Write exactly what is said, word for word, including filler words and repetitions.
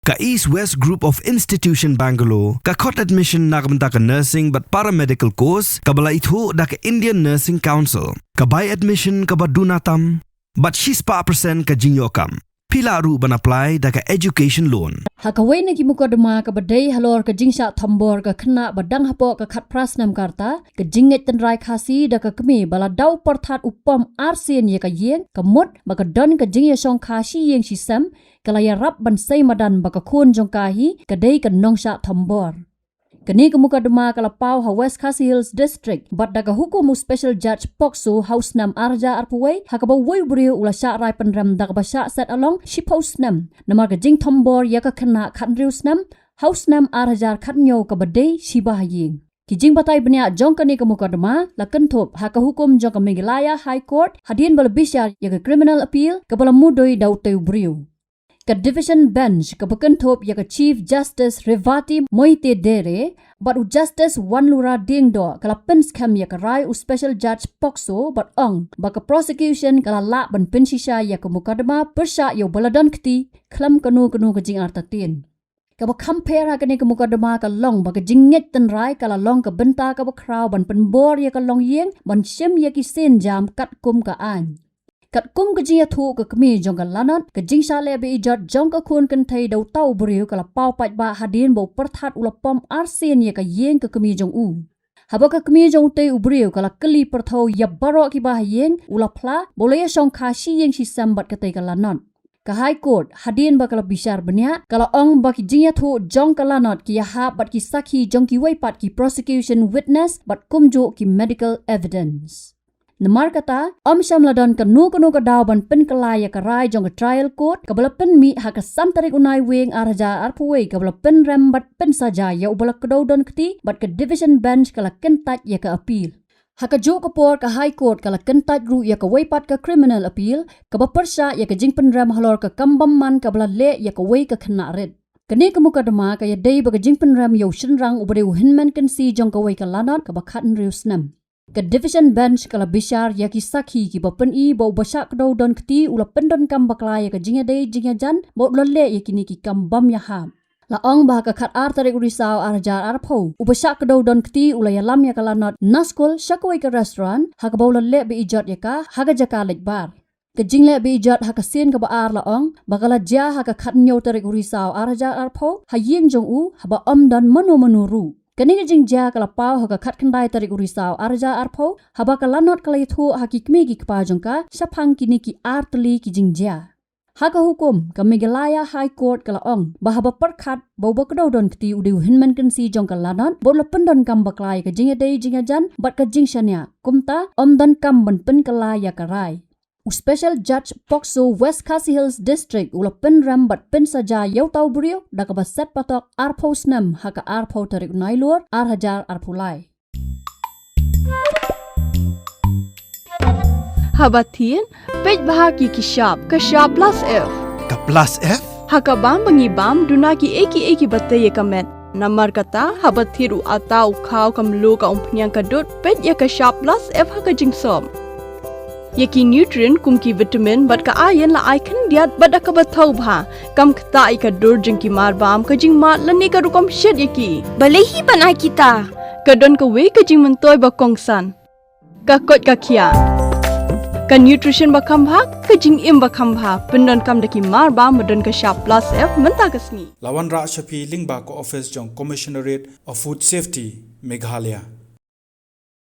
Ka East West Group of Institution Bangalore ka khot admission na ka bynta ka nursing bad paramedical course kaba la ithuh da ka Indian Nursing Council. Ka bai admission kaba duna tam bad shispah percent ka jingïoh kam. Phi lah ruh ban apply da ka education loan. Ha kawei na ki mukotduma kaba dei halor ka jingshah thombor ka khynnah ba dang hapoh ka khatphra snem ka rta, ka jingngeit tynrai Khasi da ka kmie ba la daw pyrthat u pom arsien ïa ka ïing, ka mut ba ka don ka jingïashongkha shi ïing shi sem, ka la ïarap ban sei madan ba ka khun jong ka hi ka dei ka nongshah thombor. Kane ka mukotduma ka la paw ha West Khasi Hills District bad da ka hukum u Special Judge POCSO ha u snem ar hajar arphew wei, ha kaba uwei u briew u la shah rai pynrem da kaba shah set along shiphew snem namar ka jingthombor ïa ka khynnah khathynriew snem ha u snem ar hajar khathynñiew kaba dei shiba ha ïing. Ki jingbatai bniah jong kane ka mukotduma la kynthup ha ka hukum jong ka Meghalaya High Court hadien ba la bishar ïa ka criminal appeal kaba la mudui da utei u briew. Ka Division Bench kaba kynthup ïa ka Chief Justice Revati Moite Dere bad u Justice Wanlura Diengdoh ka la pynskhem ïa ka rai u Special Judge POCSO bad ong ba ka prosecution ka la lah ban pynshisha ïa ka mukotduma pyrshah ïa uba la don kti khlem kano kano ka jingartatien. Kaba kham pher ha kane ka mukotduma ka long ba ka jingngeit tynrai ka la long ka bynta kaba khraw ban pynbor ïa ka longïing ban shim ïa ki sienjam katkum ka aiñ. Katkum ka jingïathuh ka kmie jong ka lanot, ka jingshah leh be ijot jong ka khun kynthei da uta u briew ka la paw paidbah hadien ba u pyrthat u la pom arsien ïa ka ïing ka kmie jong u. Haba ka kmie jong utei u briew ka la kylli pyrthew ïa baroh kiba ha ïing, u la phla ba u la ïashongkha shi ïing shi sem bad katei ka lanot. Ka High Court hadien ba ka la bishar bniah ka la ong ba ki jingïathuh jong ka lanot ki ïahap bad ki sakhi jong kiwei pat ki prosecution witness bad kumjuh ki medical evidence. Namar kata, ym shym la don kano kano ka daw ban pynkylla ïa ka rai jong ka trial court kaba la pynmih ha ka san tarik u Naiwieng ar hajar arphew wei kaba la pynrem bad pynsaja ïa uba la kdew don kti bad ka Division Bench ka la kyntait ïa ka appeal. Ha kajuh ka por ka High Court ka la kyntait ruh ïa kawei pat ka criminal appeal kaba pyrshah ïa ka jingpynrem halor ka kam bymman kaba la leh ïa kawei ka khynnah rit. Kane ka mukotduma ka ïadei bad ka jingpynrem ïa u shynrang uba dei u hynmen kynsi jong kawei ka lanot kaba khathynriew snem. Ka Division Bench ka la bishar ïa ki sakhi kiba pyni ba uba shah kdew don kti u la pyndonkam bakla ïa ka jingïadei jingïajan bad u la leh ïa kine ki kam bym ïahap. La ong ba ha ka khatar tarik u Risaw ar hajar arphew, uba shah kdew don kti u la ïalam ïa ka lanot na skul sha kawei ka restaurant ha kaba u la leh be ijot ïa ka ha ka jaka leit bar. Ka jingleh be ijot ha ka sien kaba ar la ong ba ka la jia ha ka khathynñiew tarik u Risaw ar hajar arphew ha ïing jong u haba ym don mano mano ruh. Kane ka jingjia ka la paw ha ka khatkhyndai tarik u Risaw ar hajar arphew haba ka lanot ka la ïathuh ha ki kmie ki kpa jong ka shaphang kine ki ar tylli ki jingjia. Ha ka hukum, ka Meghalaya High Court ka la ong ba haba pyrkhat ba uba kdew don kti u dei u hynmen kynsi jong ka lanot bad u la pyndonkam bakla ïa ka jingïadei jingïajan bad ka jingshaniah, kumta ym donkam ban pynkylla ïa ka rai. U Special Judge POCSO West Khasi Hills District u la pynrem bad pynsaja ïa uta u briew da kaba set patok arphew snem ha ka arphew tarik u Nailur ar hajar arphew lai. Haba thied, peit bha ki ki shap, ka shap plus F. Ka plus F? Ha ka bam ba ngi bam, duna ki ei ki ei kiba tei ïa ka met. Namar kata, haba thied u atta u khaw ka mluh ka umphniang ka dud, peit ïa ka shap plus F ha ka jingsop. Ïa ki nutrient kum ki vitamin bad ka iron la ai khyndiat bad da kaba thaw bha. Kam ktah ïa ka dur jong ki marbam, ka jingmad lane ka rukom shet ïa ki. Balei hi ban ai kita? Ka don kawei ka jingmyntoi ba kongsan. Ka koit ka khiah. Ka nutrition ba kham bha, ka jingim ba kham bha. Pyndonkam da ki marbam ba don ka shap plus F mynta ka sngi. La wanrah sha phi lyngba ka office jong Commissionerate of Food Safety, Meghalaya.